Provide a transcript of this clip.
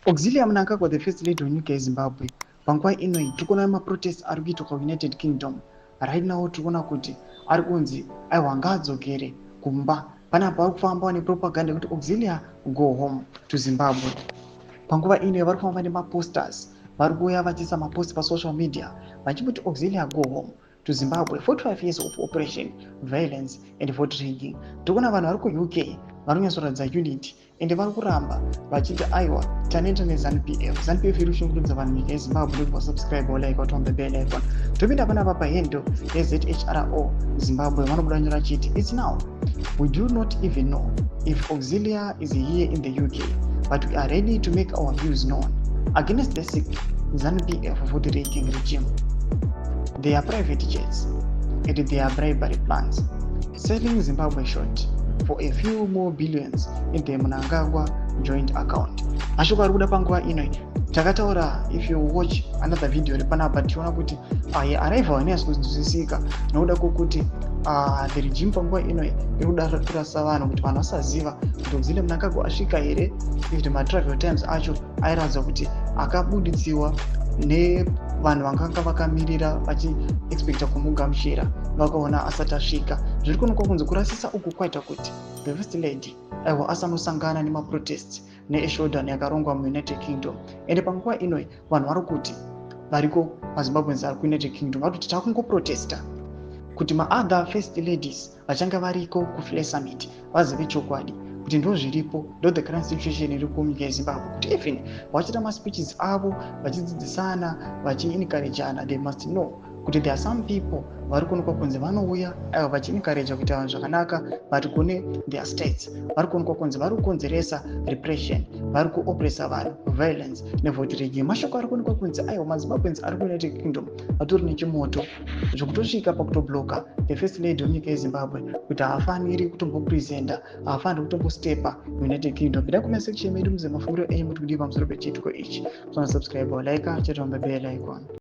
Auxilia Mnangagwa, the First Lady wenyika yeZimbabwe, panguva ino tiri kuona maprotest ari kuitwa kuUnited Kingdom. Right now tiri kuona kuti ari kunzi aiwa, ngaadzokere kumba. Panapa vari kufamba nepropaganda yekuti "Auxilia, go home to Zimbabwe." Panguva ino vari kufamba nemaposters, vari kuuya vachiisa mapost pasocial media vachimboti "Auxilia, go home to Zimbabwe, 45 years of oppression, violence and vote rigging." Tiri kuona vanhu vari kuUK vari kunyatsoratidza unity, ende vari kuramba vachiti aiwa, taneta neZANU PF. ZANU PF iri kushungurudza vanhu nyika yeZimbabwe. Ndobva subscribe, like, watombe bell icon. Topinda panapa pahandle yeZHRO Zimbabwe, vanobuda nyora achiti, "It's now. We do not even know if Auxilia is here in the UK, but we are ready to make our views known against the sick ZANU PF vote rigging regime, their private jets and their bribery plans, selling Zimbabwe short for a few more billions in the Mnangagwa joint account." Mashoko ari kuda panguva ino takataura. If you watch another video repanapa, tichiona kuti arrival hainyazi kunzwisisika nokuda kwokuti the regime panguva ino iri kuda kurasa vanhu kuti vanhu vasaziva kuti Auxilia Mnangagwa asvika here. Even matravel times acho airatidza kuti akabuditsiwa nevanhu vanganga vakamirira vachiexpecta kumugamuchira, vakaona asati asvika. Zviri kuonekwa kunzi kurasisa uku kwaita kuti the First Lady aiwa asanosangana nemaprotests neeshowdown yakarongwa muUnited Kingdom. Ende panguva inoi vanhu vari kuti variko, maZimbabweans ari kuUnited Kingdom, vari kuti takungoprotesta kuti maother first ladies vachange variko kuFlare Summit vazive chokwadi kuti ndo zviripo, ndo the current situation iri kunyika yeZimbabwe, kuti even vachiita maspeeches avo vachidzidzisana, vachiencouragana, they must know kuti there are some people vari kuonekwa kunzi vanouya aiwa vachiencouragea kuita vanhu zvakanaka, but kune their states vari kuonekwa kunzi vari kukonzeresa repression, vari kuoppressa vanhu, violence nevote rigging. Mashoko ari kuonekwa kunzi aiwa, maZimbabweans ari kuUnited Kingdom vatori nechimoto zvekutosvika pakutoblocka the First Lady wenyika yeZimbabwe kuti haafaniri kutombopresenta, haafaniri kutombostepa United Kingdom. Pinda comment section medu muze mafungiro enyu, muti kudii pamusoro pechiitiko ichi. Musana subscribe, like, chete, bell icon.